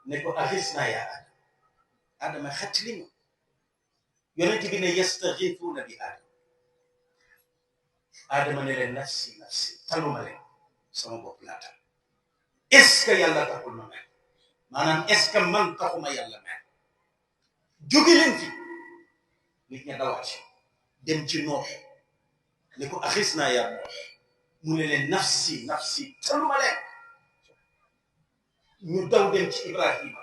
ne ko axisnaa yaa Adama xett li ñu yonent bi ne yastaxiifuuna bi Adama ne leen nafsi nafsi taluma leen sama bopp laa tal est-ce que yàlla taxul ma mel maanaam est-ce que man taxuma yàlla mel jóge leen fi nit ña dawat dem ci Noox ne ko axisnaa yaa Noox mu ne leen nafsi nafsi taluma leen ñu daw dem ci Ibrahima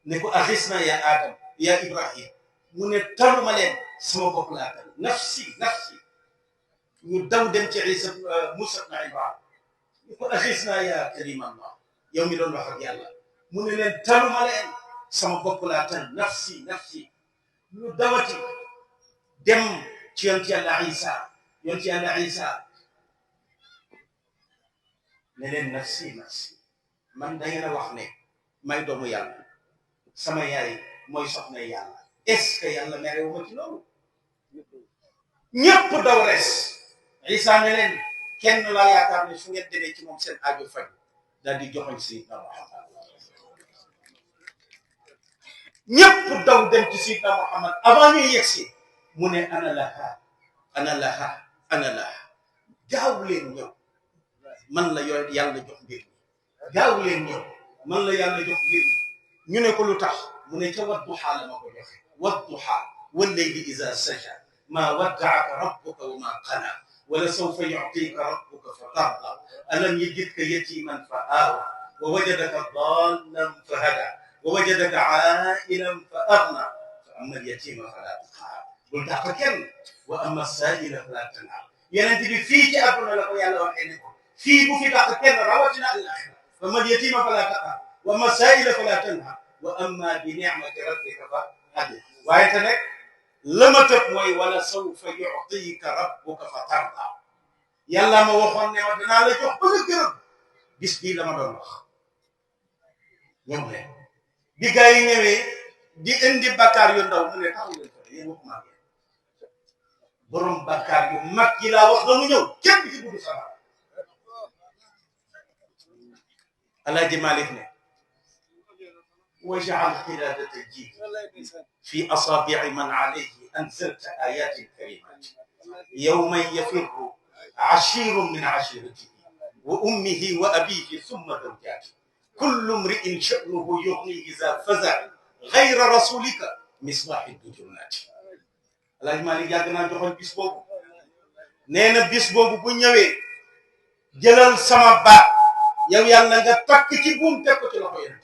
ne ko axisnaa yaa Adam yaa Ibrahim mu ne taluma leen sama bopp laa tal nafsi nafsi ñu daw dem ci Isa Musa ibn Imran ne ko axisnaa yaa Karim Allah yow mi doon wax ak yàlla mu ne leen taluma leen sama bopp laa tal nafsi nafsi ñu dawati dem ci yonent yàlla Isa ne leen nafsi nafsi man da ngeen a wax ne may doomu yàlla sama yaay mooy soxna yàlla est-ce que yàlla merewu ma ci loolu ñëpp daw res Isa ne leen kenn laa yaakaar ne su ngeen demee ci moom seen aajo faj daal di joxoñ Sayyidna Muhammad ñëpp daw dem ci Sayyidna Muhammad avant ñuy yegsi mu ne ana laha ana laha ana laha gaaw leen ñëw man la yàlla jox mbir mi gaaw leen ñëw man la yàlla jox mbir mi ñu ne ko lu tax mu ne ca wadduha la ma ko joxe wadduha wallayli iza saja ma waddaaka rabbuka wa ma qala wala sawfa yu'tika rabbuka fatarda alam yajidka yatiman fa aawa wa wajadaka dallan fa hada wa wajadaka ailan fa aghna fa amma al-yatima fala taqhar bul tax kenn wa amma as-sa'ila fala tanhar yeneen bi fii ci àdduna la ko yàlla waxee ne ko fii bu fi tax kenn rawatina al-axira fa amma al-yatima fala taqhar wa amma as-sa'ila fala tanhar wa amma bi ni'mati rabbika fa haddith waaye te nag la ma tëb mooy wala sawfa yu'tika rabbuka fa tarda yàlla ma waxoon ne ma danaa la jox ba nga gërëm bis bii la ma doon wax ñoom leen bi gaa yi ñëwee di indi bakkaar yu ndaw mu ne taxaw leen fa yéen waxuma ak yéen borom bakkaar yu mag yi laa wax na mu ñëw kenn ci dugg sama Alaaji Malik ne waj'al qiradata jiid fi asaabi'i man alayhi anzalta ayatin karimat yawman yafirru ashirun min ashiratihi wa ummihi wa abihi thumma zawjatihi kullu imri'in sha'nuhu yughnihi za faza'i ghayra rasulika misbahi dujunati Alaaji Maalik yàgg naa joxoon bis boobu nee na bis boobu bu ñëwee jëlal sama baat yow yàlla nga takk ci buum teg ko ci loxo yéen